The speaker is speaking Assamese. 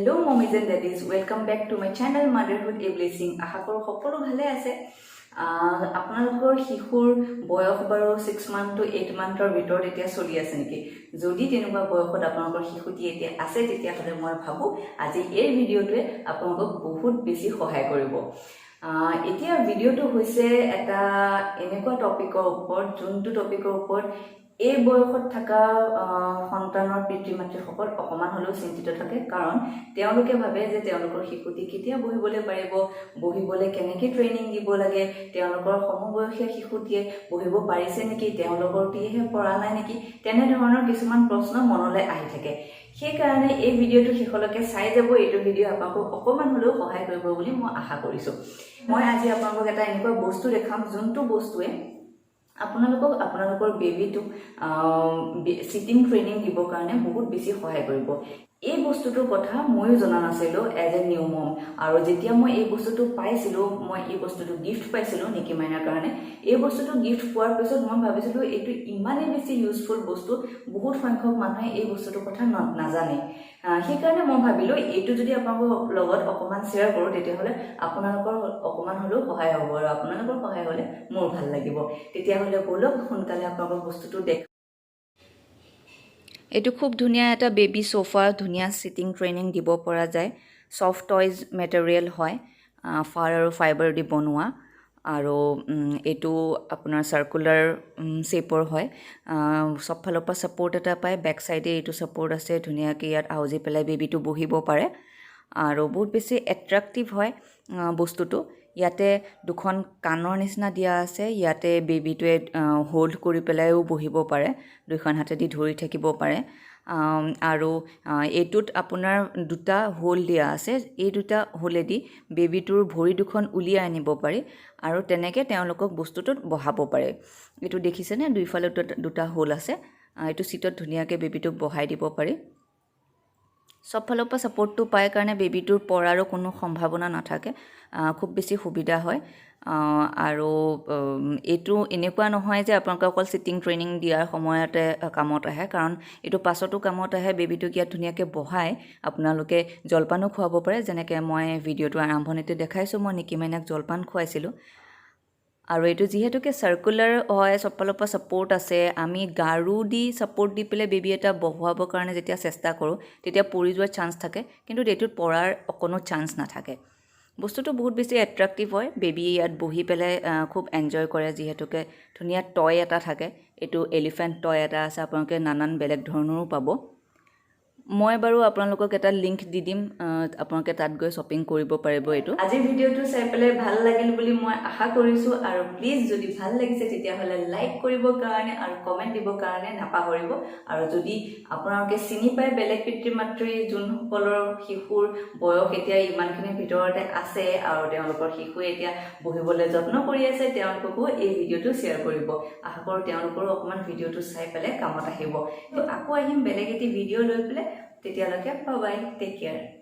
Hello mommies and daddies, welcome back to my channel Motherhood a Blessing। আশা কৰোঁ সকলো ভালে আছে। আপোনালোকৰ শিশুৰ বয়স বাৰু 6 মান্থ টু 8 মান্থৰ ভিতৰত এতিয়া চলি আছে নেকি? যদি তেনেকুৱা বয়সত আপোনালোকৰ শিশুটি এতিয়া আছে, তেতিয়াহ'লে মই ভাবোঁ আজি এই ভিডিঅ'টোৱে আপোনালোকক বহুত বেছি সহায় কৰিব। এতিয়া ভিডিঅ'টো হৈছে এটা এনেকুৱা টপিকৰ ওপৰত, যোনটো টপিকৰ ওপৰত এই বয়সত থকা সন্তানৰ পিতৃ মাতৃসকল অকণমান হ'লেও চিন্তিত থাকে। কাৰণ তেওঁলোকে ভাবে যে তেওঁলোকৰ শিশুটি কেতিয়া বহিবলৈ পাৰিব, বহিবলৈ কেনেকৈ ট্ৰেইনিং দিব লাগে, তেওঁলোকৰ সমবয়সীয়া শিশুটিয়ে বহিব পাৰিছে নেকি, তেওঁলোকৰটিয়েহে পৰা নাই নেকি, তেনেধৰণৰ কিছুমান প্ৰশ্ন মনলৈ আহি থাকে। সেইকাৰণে এই ভিডিঅ'টো শেষলৈকে চাই যাব। এইটো ভিডিঅ' আপোনালোকক অকণমান হ'লেও সহায় কৰিব বুলি মই আশা কৰিছোঁ। মই আজি আপোনালোকক এটা এনেকুৱা বস্তু দেখাম, যোনটো বস্তুৱে আপোনালোকক আপোনালোকৰ বেবীটোক চিটিং ট্ৰেইনিং দিবৰ কাৰণে বহুত বেছি সহায় কৰিব। এই বস্তুটোৰ কথা ময়ো জনা নাছিলোঁ এজ এ নিউ মম। আৰু যেতিয়া মই এই বস্তুটো পাইছিলোঁ, মই এই বস্তুটো গিফ্ট পাইছিলোঁ নিকি মাইনাৰ কাৰণে। এই বস্তুটো গিফ্ট পোৱাৰ পিছত মই ভাবিছিলোঁ, এইটো ইমানেই বেছি ইউজফুল বস্তু, বহুত সংখ্যক মানুহে এই বস্তুটোৰ কথা নাজানে। সেইকাৰণে মই ভাবিলোঁ, এইটো যদি আপোনালোকৰ লগত অকণমান শ্বেয়াৰ কৰোঁ, তেতিয়াহ'লে আপোনালোকৰ অকণমান হ'লেও সহায় হ'ব আৰু আপোনালোকৰ সহায় হ'লে মোৰ ভাল লাগিব। তেতিয়াহ'লে ব'লক, সোনকালে আপোনালোকৰ বস্তুটো দেখ। এইটো খুব ধুনীয়া এটা বেবী চ'ফা। ধুনীয়া চিটিং ট্ৰেইনিং দিব পৰা যায়। ছফ্ট টয়জ মেটেৰিয়েল হয়, ফাৰ আৰু ফাইবাৰ দি বনোৱা। আৰু এইটো আপোনাৰ চাৰ্কুলাৰ শ্বেপৰ হয়। চব ফালৰ পৰা ছাপৰ্ট এটা পায়। বেক চাইডে এইটো ছাপৰ্ট আছে। ধুনীয়াকৈ ইয়াত আউজি পেলাই বেবীটো বহিব পাৰে আৰু বহুত বেছি এট্ৰেক্টিভ হয় বস্তুটো। ইয়াতে দুখন কাণৰ নিচিনা দিয়া আছে। ইয়াতে বেবীটোৱে হোল্ড কৰি পেলাইও বহিব পাৰে, দুইখন হাতেদি ধৰি থাকিব পাৰে। আৰু এইটোত আপোনাৰ দুটা হোল দিয়া আছে। এই দুটা হোলেদি বেবীটোৰ ভৰি দুখন উলিয়াই আনিব পাৰি আৰু তেনেকৈ তেওঁলোকক বস্তুটোত বহাব পাৰে। এইটো দেখিছেনে? দুইফালে দুটা হোল আছে। এইটো চিটত ধুনীয়াকৈ বেবীটোক বহাই দিব পাৰি। চব ফালৰ পৰা ছাপৰ্টটো পায় কাৰণে বেবীটোৰ পৰাৰো কোনো সম্ভাৱনা নাথাকে। খুব বেছি সুবিধা হয়। আৰু এইটো এনেকুৱা নহয় যে আপোনালোকে অকল চিটিং ট্ৰেইনিং দিয়াৰ সময়তে কামত আহে, কাৰণ এইটো পাছতো কামত আহে। বেবীটোক ইয়াত ধুনীয়াকৈ বহাই আপোনালোকে জলপানো খুৱাব পাৰে, যেনেকৈ মই ভিডিঅ'টো আৰম্ভণিতে দেখাইছোঁ, মই নিকি মাইনাক জলপান খুৱাইছিলোঁ। আৰু এইটো যিহেতুকে চাৰ্কুলাৰ হয়, চব ফালৰ পৰা ছাপৰ্ট আছে, আমি গাৰু দি ছাপৰ্ট দি পেলাই বেবী এটা বহুৱাবৰ কাৰণে যেতিয়া চেষ্টা কৰোঁ, তেতিয়া পৰি যোৱাৰ চান্স থাকে, কিন্তু এইটোত পৰাৰ অকণো চান্স নাথাকে। বস্তুটো বহুত বেছি এট্ৰেক্টিভ হয়। বেবী ইয়াত বহি পেলাই খুব এনজয় কৰে, যিহেতুকে ধুনীয়া টয় এটা থাকে। এইটো এলিফেণ্ট টয় এটা আছে, আপোনালোকে নানান বেলেগ ধৰণৰো পাব। মই বাৰু আপোনালোকক এটা লিংক দি দিম, আপোনালোকে তাত গৈ শ্বপিং কৰিব পাৰিব এইটো। আজিৰ ভিডিঅ'টো চাই পেলাই ভাল লাগিল বুলি মই আশা কৰিছোঁ। আৰু প্লিজ, যদি ভাল লাগিছে, তেতিয়াহ'লে লাইক কৰিবৰ কাৰণে আৰু কমেণ্ট দিবৰ কাৰণে নাপাহৰিব। আৰু যদি আপোনালোকে চিনি পায় বেলেগ পিতৃ মাতৃ, যোনসকলৰ শিশুৰ বয়স এতিয়া ইমানখিনিৰ ভিতৰতে আছে আৰু তেওঁলোকৰ শিশুৱে এতিয়া বহিবলৈ যত্ন কৰি আছে, তেওঁলোককো এই ভিডিঅ'টো শ্বেয়াৰ কৰিব। আশা কৰোঁ তেওঁলোকৰো অকণমান ভিডিঅ'টো চাই পেলাই কামত আহিব। তো আকৌ আহিম বেলেগ এটি ভিডিঅ' লৈ পেলাই। তেতিয়ালৈকে বাই, টেক কেয়াৰ।